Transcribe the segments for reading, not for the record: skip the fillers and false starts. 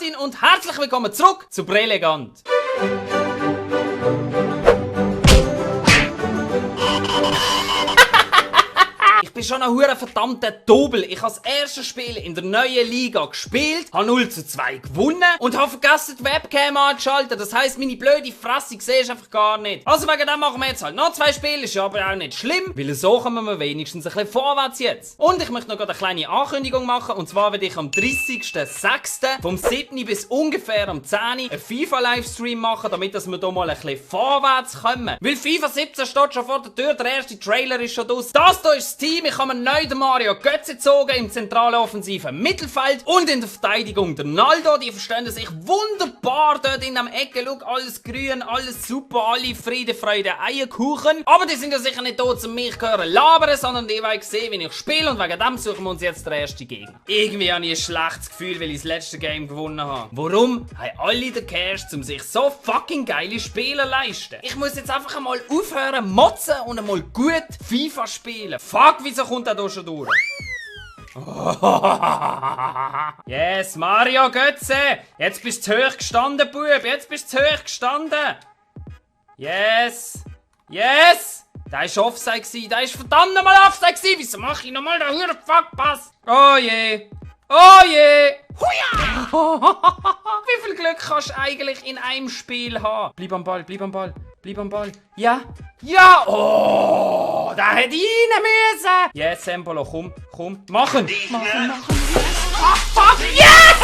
Martin und herzlich willkommen zurück zu Brilligant. Ich bin schon ein hure verdammter Double. Ich habe das erste Spiel in der neuen Liga gespielt, habe 0:2 gewonnen und habe vergessen die Webcam anzuschalten. Das heisst, meine blöde Fresse siehst einfach gar nicht. Also wegen dem machen wir jetzt halt noch 2 Spiele, ist aber auch nicht schlimm, weil so kommen wir wenigstens ein bisschen vorwärts jetzt. Und ich möchte noch eine kleine Ankündigung machen, und zwar werde ich am 30.06. vom 7. bis ungefähr am 10. einen FIFA-Livestream machen, damit wir hier mal ein bisschen vorwärts kommen. Weil FIFA 17 steht schon vor der Tür, der erste Trailer ist schon draus. Das hier ist das Team. Ich habe mir neu den Mario Götze gezogen im zentralen offensiven Mittelfeld und in der Verteidigung der Naldo. Die verstehen sich wunderbar dort in der Ecke. Schau, alles grün, alles super, alle Friede, Freude, Eierkuchen. Aber die sind ja sicher nicht da, um mich zu hören labern, sondern die wollen sehen, wie ich spiele, und wegen dem suchen wir uns jetzt den ersten Gegner. Irgendwie habe ich ein schlechtes Gefühl, weil ich das letzte Game gewonnen habe. Warum haben alle den Cash, um sich so fucking geile Spiele zu leisten? Ich muss jetzt einfach einmal aufhören motzen und einmal gut FIFA spielen. Fuck, wieso kommt er da schon durch? Yes, Mario Götze! Jetzt bist du hoch gestanden, Bub! Jetzt bist du hoch gestanden! Yes! Yes! Da war Offside gsi, da war verdammt nochmal Offside gsi! Wieso mache ich nochmal den huren Fuckpass? Oh je! Oh je! Huja! Wie viel Glück kannst du eigentlich in einem Spiel haben? Bleib am Ball, bleib am Ball, bleib am Ball. Ja! Ja! Oh! Da hätte ich rein müssen! Yes, Embolo, komm, komm. Machen! Machen! Ach, fuck! Yeah!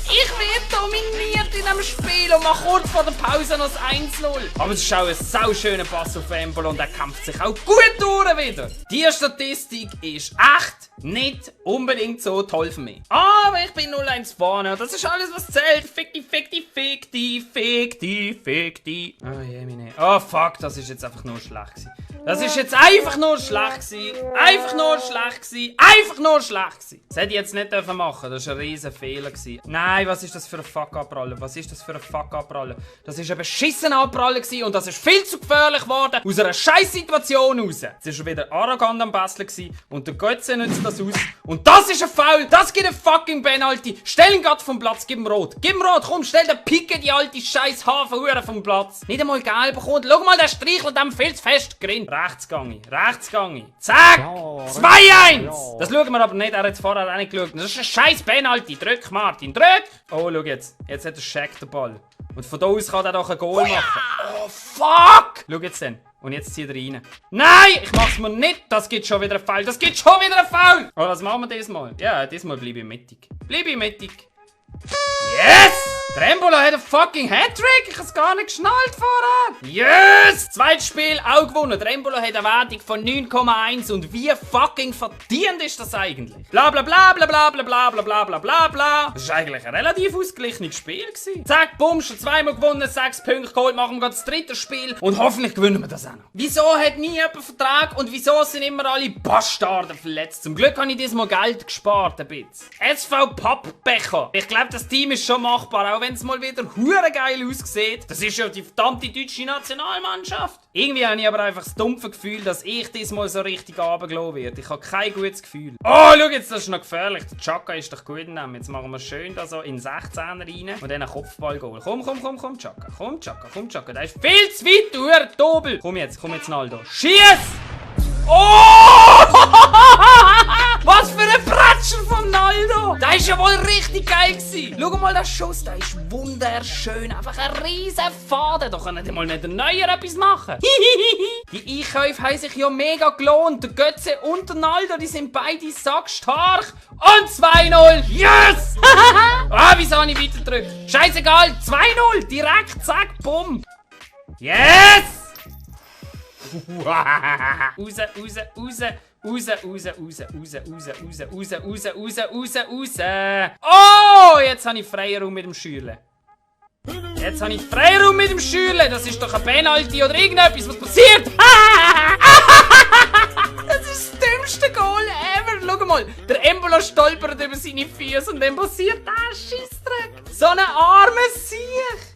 Ich werde dominiert in diesem Spiel und mache kurz vor der Pause noch das 1:0. Aber es ist auch ein sauschöner Pass auf Embolo und er kämpft sich auch gut durch wieder. Die Statistik ist echt nicht unbedingt so toll für mich. Aber ich bin 0:1 vorne. Das ist alles, was zählt. Fick die, fick die, fick die, fick die, fick die. Oh je, meine. Oh fuck, das ist jetzt einfach nur schlecht gewesen. Das ist jetzt einfach nur schlecht gewesen. Einfach nur schlecht gewesen. Einfach nur schlecht gewesen. Das hätte ich jetzt nicht machen dürfen. Das war ein riesen Fehler gewesen. Nein, was ist das für ein Fuck-Abprallen? Was ist das für ein Fuck-Abprallen? Das ist ein beschissener Abprallen gewesen und das ist viel zu gefährlich geworden aus einer scheiß Situation raus. Es war schon wieder arrogant am Basteln gewesen und der Götze nützt das aus. Und das ist ein Foul. Das gibt ein fucking Penalty. Stell ihn grad vom Platz. Gib ihm Rot. Gib ihm Rot. Komm, stell den Picke, die alte scheiß Hafenhure vom Platz. Nicht einmal gelb bekommt. Schau mal, der streichelt dem viel zu fest grin. Rechts gange. Rechts gange. Zack. 2:1. Das schauen wir aber nicht. Er hat vorher auch nicht geschaut. Das ist ein scheiß Penalty. Drück, Martin. Drück. Oh, schau jetzt. Jetzt hat er Shaq den Ball. Und von da aus kann er doch ein Goal machen. Oh, fuck. Schau jetzt dann. Und jetzt zieht er rein. Nein, ich mach's mir nicht. Das gibt schon wieder einen Foul. Das gibt schon wieder einen Foul. Oh, was machen wir diesmal? Ja, diesmal bleibe ich mittig. Bleibe ich mittig. Yes! Der Embolo hat einen fucking Hattrick! Ich hab's gar nicht geschnallt vorher! Yes! Zweites Spiel auch gewonnen. Der Embolo hat eine Wertung von 9,1 und wie fucking verdient ist das eigentlich? Bla bla bla bla bla bla bla bla bla bla bla bla. Das war eigentlich ein relativ ausgeglichenes Spiel gewesen. Zack, bumm, schon zweimal gewonnen, 6 Punkte geholt, machen wir gerade das dritte Spiel und hoffentlich gewinnen wir das auch noch. Wieso hat nie jemand Vertrag und wieso sind immer alle Bastarden verletzt? Zum Glück habe ich diesmal Geld gespart ein bisschen. SV Pappbecher. Ich glaube, das Team ist schon machbar, auch wenn es mal wieder hure geil aussieht. Das ist ja die verdammte deutsche Nationalmannschaft. Irgendwie habe ich aber einfach das dumpfe Gefühl, dass ich diesmal so richtig runtergelassen werde. Ich habe kein gutes Gefühl. Oh, schau jetzt, das ist noch gefährlich. Der Chaka ist doch gut in dem. Jetzt machen wir schön da so in 16er rein und dann einen Kopfball-Goal. Komm, komm, komm, komm, Chaka. Komm, Chaka, komm, Chaka. Der ist viel zu weit, du Dobel. Komm jetzt, Naldo. Schieß! Oh! Was für ein Pratscher von Naldo! Der ist ja wohl richtig geil gewesen. Schau mal, der Schuss, der ist wunderschön. Einfach ein riesen Faden. Da können die mal mit den Neuer etwas machen. Die Einkäufe haben sich ja mega gelohnt. Der Götze und der Naldo, die sind beide sackstark. Und 2:0. Yes! Ah, wieso habe ich weiter gedrückt? Scheißegal, 2:0. Direkt, zack, bumm. Yes! Raus, raus, raus. Raus, raus, raus, raus, raus, raus, raus, raus, raus, raus, raus. Oh, jetzt habe ich Freiraum mit dem Schürle. Jetzt habe ich Freiraum mit dem Schürle. Das ist doch ein Penalty oder irgendetwas, was passiert. Das ist das dümmste Goal ever. Schau mal, der Embolo stolpert über seine Füße und dann passiert der Scheissdreck. So ein armes Sieg.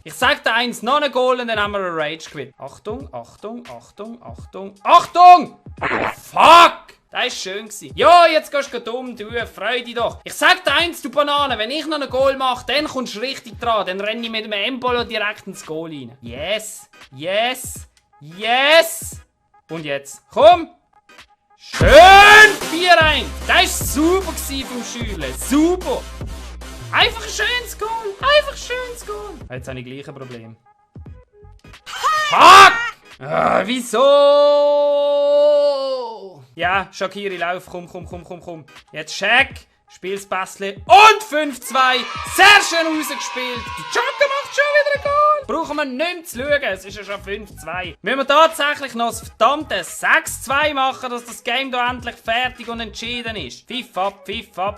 Ich sag dir eins, noch ein Goal und dann haben wir einen Rage-Quit. Achtung, Achtung, Achtung, Achtung, Achtung. Fuck! Das war schön gewesen. Ja, jetzt gehst du dumm, du, freu dich doch. Ich sag dir eins, du Banane, wenn ich noch ein Goal mache, dann kommst du richtig dran. Dann renne ich mit dem Embolo direkt ins Goal rein. Yes, yes, yes. Und jetzt, komm. Schön, 4-1. Das war super vom Schüler, super. Einfach ein schönes Goal, einfach ein schönes Goal. Jetzt habe ich gleich ein Problem. Fuck! Ah, wieso? Ja, Shaqiri, lauf, komm. Jetzt Shaq, spiel's Pässli und 5-2. Sehr schön rausgespielt. Die Chaka macht schon wieder ein Goal. Brauchen wir nicht mehr zu schauen, es ist ja schon 5-2. Müssen wir tatsächlich noch das verdammte 6-2 machen, dass das Game da endlich fertig und entschieden ist. Pfiff ab, du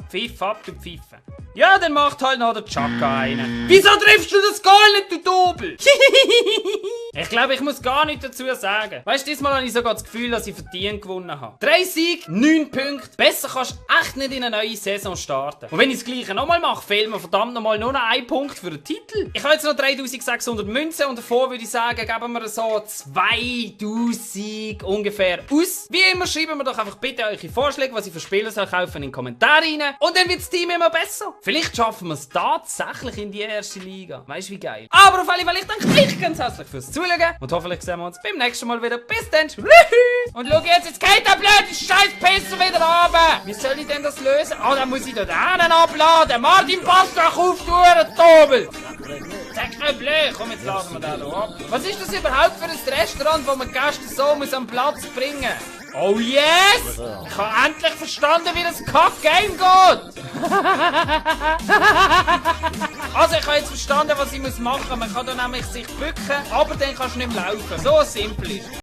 Pfeife. Ja, dann macht halt noch der Chaka einen. Wieso triffst du das Goal nicht, du Dobel? Ich glaube, ich muss gar nichts dazu sagen. Weißt du, diesmal habe ich sogar das Gefühl, dass ich verdient gewonnen habe. 3 Siege, 9 Punkte. Besser kannst du echt nicht in eine neue Saison starten. Und wenn ich das Gleiche nochmal mache, fehlt mir verdammt nochmal nur noch 1 Punkt für den Titel. Ich habe jetzt noch 3600 Münzen und davor würde ich sagen, geben wir so 2000 ungefähr aus. Wie immer, schreiben wir doch einfach bitte eure Vorschläge, was ich für Spieler soll kaufen, in die Kommentare rein. Und dann wird das Team immer besser. Vielleicht schaffen wir es tatsächlich in die erste Liga. Weißt du, wie geil? Aber auf alle Fälle, ich danke euch ganz herzlich fürs Zuschauen. Und hoffentlich sehen wir uns beim nächsten Mal wieder. Bis dann. Und schau jetzt geht der blöde scheiß Pisser wieder runter. Wie soll ich denn das lösen? Oh, dann muss ich dort einen abladen. Martin, pass doch auf, du Tobel. Sag kein Blöd. Komm, jetzt laden wir den hier ab. Was ist das überhaupt für ein Restaurant, wo man Gäste so muss am Platz bringen? Oh yes! Ich habe endlich verstanden, wie das Kack-Game geht! Also ich habe jetzt verstanden, was ich machen muss. Man kann dann nämlich sich bücken, aber dann kannst du nicht mehr laufen. So simpel ist es.